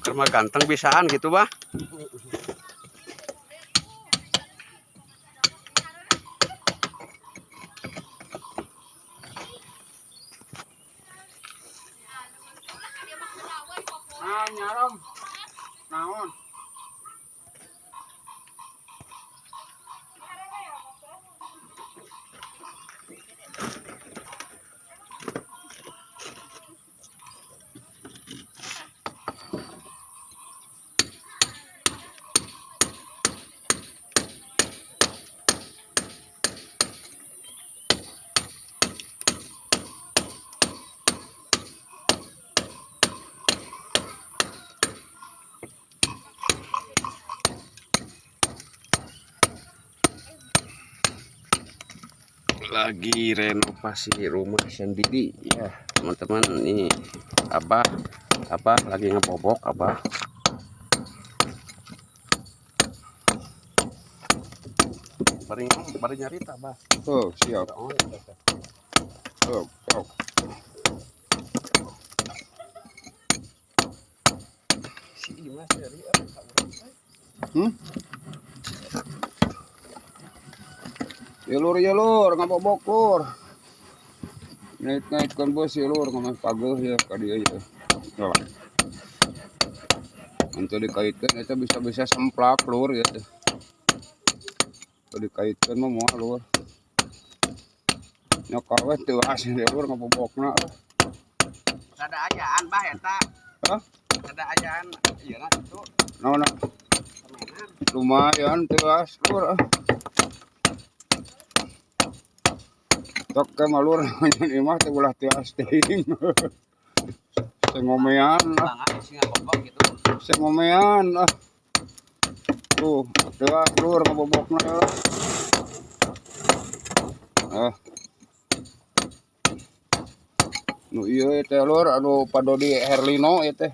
Rumah ganteng bisaan gitu, Bah. Ah, nyarom. Naon? Lagi renovasi rumah sendiri ya teman-teman. Nih abah, abah lagi ngebobok abah. Bari bari nyarita abah. Oh, siap. Oh, oh. Si Imas dari ka urang teh. Hmm? Ya lur, ya lur, ngabobok lur. Ngait-ngaitkeun bos ya lur, ngamah pageuh ya ka dieu ya. Tuh. Untuk dikaitkeun eta bisa-bisa semplak lur ya teh. Kalau dikaitkeun mah moal lur. Nyokal we teuas ya lur ngabobokna. Sada ayaan bah eta. Hah? Sada ayaan ieu na kitu. Naon? Lumayan teuas lur. Tok ke malur nyan imah teh ulah tias teuing. Sengomean lah. Gitu. Sengomean lah. Tuh, teuas lur ngabobokna. Ah. Nu ieu teh lur anu Padodi Herlino ieu teh.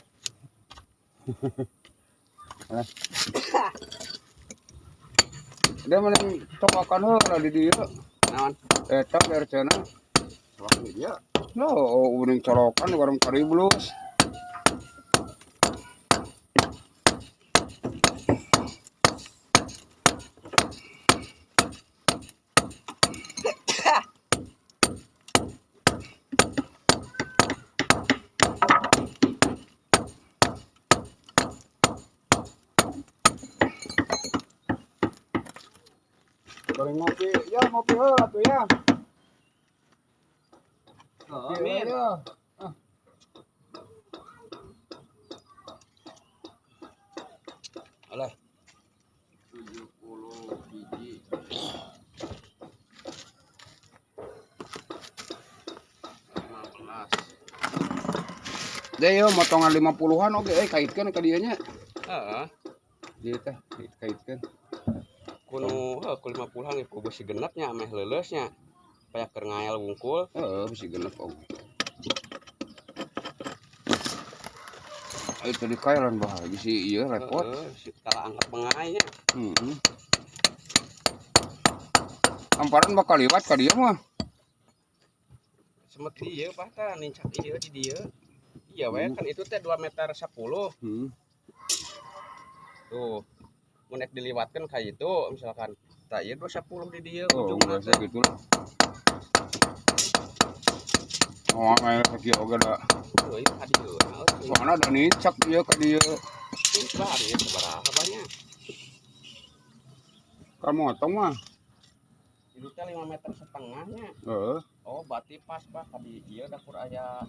Dia mending cobakan heula di dieu. Naon? Eta BRC-na. Colok di dieu. Loh, mending colokan warung kariblus. Bari ngopi, ya ngopi heula tuh ya. Oh, Mir. Ya. Ah. Alah. 70 biji. 15. Deh yo motongan 50-an oge euy kaitkeun ka dieu nya. Heeh. Dieu teh kaitkeun. Kuno heuh ku 50-an ku beusi genepnya ameh leuleusnya. Paya keur ngael wungkul. Heeh, beusi genep oge. Ayo tadi kailan bah bisi ieu repot. Heeh, si tala angkat bengai nya. Heeh. Amparan bakal liwat ka dieu mah. Semet ieu bah tah nincak ieu di dieu. Iya we kan itu teh 2 meter 10. Heeh. Tuh. Mun ek diliwatkeun ka itu misalkan tah ieu 210 di dieu Oh, ujungna biasa teh. gitu lah. Oh, aya sakieu oge da. Heuh, ieu ka dieu. Soalna da nincak ieu ka dieu. Bah, ieu sabaraha banyak. Ka motong mah. Itu teh 5 meter setengahnya. Heeh. Oh, berarti pas bah ka di dieu dapur aya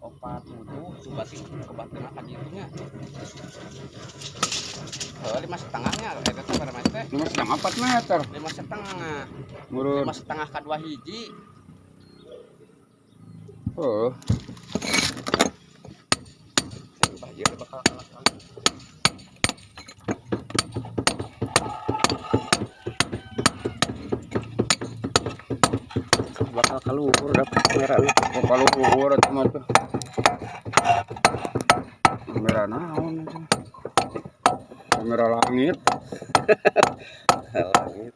4 7, berarti kebatkeunna ka dieu nya. Heuh, 5,5 nya eta teh barang teh. 5,5 4 meter. 5,5. Meureun. 5,5 ka 2 hiji. Heeh. Bah, ieu bakal kalah. Bakal kaluhur dapet kamera nih. Kok kaluhur atuh mah tuh. Kamera naon itu? Kamera langit. Langit.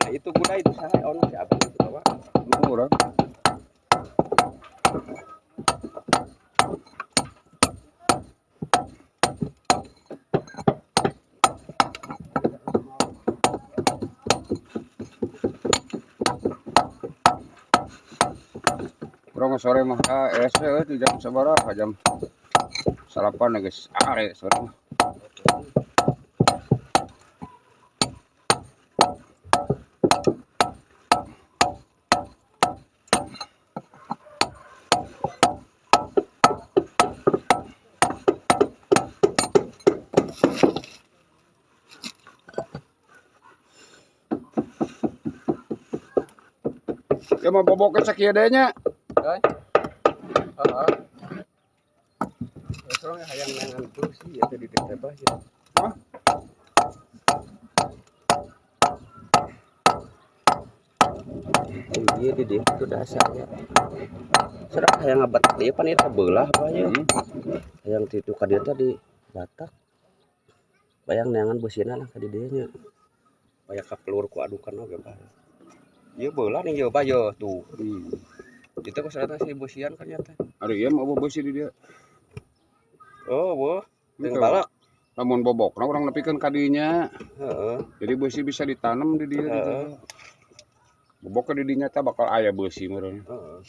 Nah, itu kuda itu saya ono si abang itu bawa. Murah. mah sore mah es we jam sabaraha, jam 9 geus are sore mah. Ya mah boboknya sakieu deui nya. Euy. Heeh. Terus hayang neangan beusi ya teh di teh bah ya. Hah? Iya di dieu itu dasarnya. Serah hayang ngabatak ieu pan ieu teh beulah bah ya. Hayang ti ka dieu teh di batak. Bayang neangan beusina lah ka di dieu nya. Baya kapelur ku adukan oge bah. Ieu beulah nih ieu bah ye tuh. Itu kok sarana si beusian kan nya teh. Ari ieu mah beusi di dieu. Oh, weuh. Jeung balak. Lamun bobokna urang nepikeun ka dinya. Heeh. Jadi beusi bisa ditanam di dieu gitu. Bobok di dinya teh bakal aya beusi meureun. Heeh.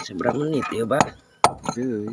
Seberapa menit ya, Pak? Euy.